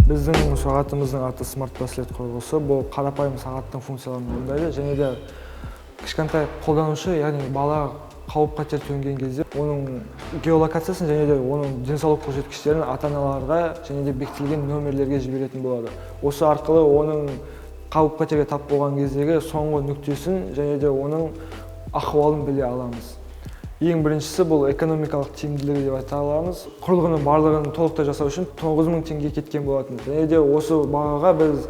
Біздің сағатымыздың аты смарт браслет құрылғысы. Бұл қарапайым сағаттың функцияларын орындайды және де кішкентай қолданушы, яғни бала қауіп қатер төнген кезде оның геолокациясын және де оның денсаулық көрсеткіштерін ата-аналарға және де бекітілген нөмірлерге жіберетін болады. Осы арқылы оның қауіп қатерге тап болған кездегі соңғы нүктесін және де оның ахуалын біле аламыз. Ең біріншісі бұл экономикалық тиімділігі деп айта аламыз. Құрылғының барлығын толықтай жасау үшін 9000 теңге кеткен болатын. Және де осы бағаға біз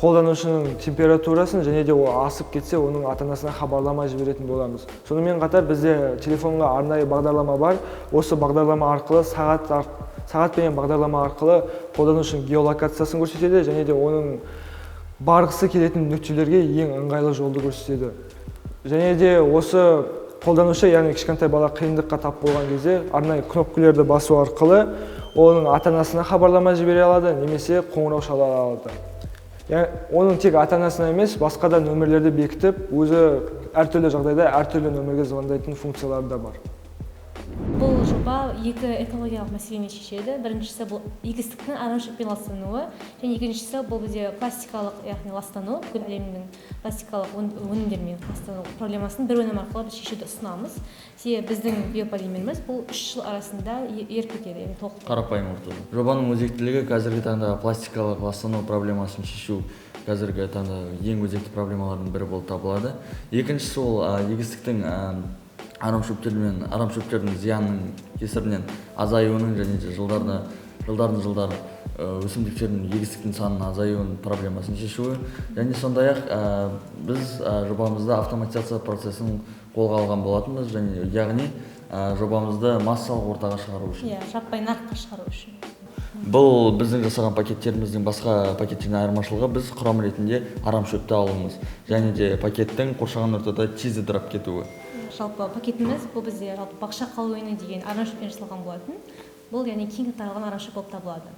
қолданушының температурасын және де ол асып кетсе, оның ата-анасына хабарлама жіберетін боламыз. Сонымен қатар бізде телефонға арнайы бағдарлама бар. Осы бағдарлама арқылы сағат пенен бағдарлама арқылы қолданушының геолокациясын көрсетеді және де оның барғысы келетін нүктелерге ең ыңғайлы жолды көрсетеді. Және де осы қолданушы, яғни кішкентай бала қиындыққа тап болған кезде арнайы кнопкаларды басу арқылы оның ата-анасына хабарлама жібере алады немесе қоңырау шала алады. Яғни оның тек ата-анасына емес, басқа да нөмірлерді бекітіп, өзі әртүрлі жағдайда әртүрлі нөмірге звондайтын функциялары да бар. Бұл жоба екі экологиялық мәселені шешеді. Біріншісі бұл егістіктің арамшөппен ластануы, және екіншісі бұл бізде пластикалық, яғни ластану, бүкіл әлемнің пластикалық өнімдермен ластану проблемасын бір өнім арқылы біз шешуді ұсынамыз. Себебі біздің биополимеріміз бұл 3 жыл арасында еріп кетеді, яғни толық. Қарапайым ортада. Жобаның өзектілігі қазіргі таңда пластикалық ластану проблемасын шешу қазіргі таңда ең өзекті проблемалардың бірі болып табылады. Екіншісі ол егістіктің арамшөптердің зиянының кесірінен азаюының және де жылдардың жылдар өсімдіктердің егістіктің санының азаюының проблемасын шешуі. Және сондай-ақ біз жобамызда автоматизация процесін қолға алған болатынбыз, және яғни жобамызды массалық ортаға шығару үшін. Иә, жаппай нарыққа шығару үшін. Бұл біздің жасаған пакеттеріміздің басқа пакеттерден айырмашылығы, біз құрам ретінде арамшөпті алуымыз және де пакеттің қоршаған ортада тез ыдырап кетуі. Жалпы пакетіміз бұл бізде жалпы бақша қалойны деген арамшөппен жасалған болатын. Бұл яғни кең таралған арамшөп болып табылады.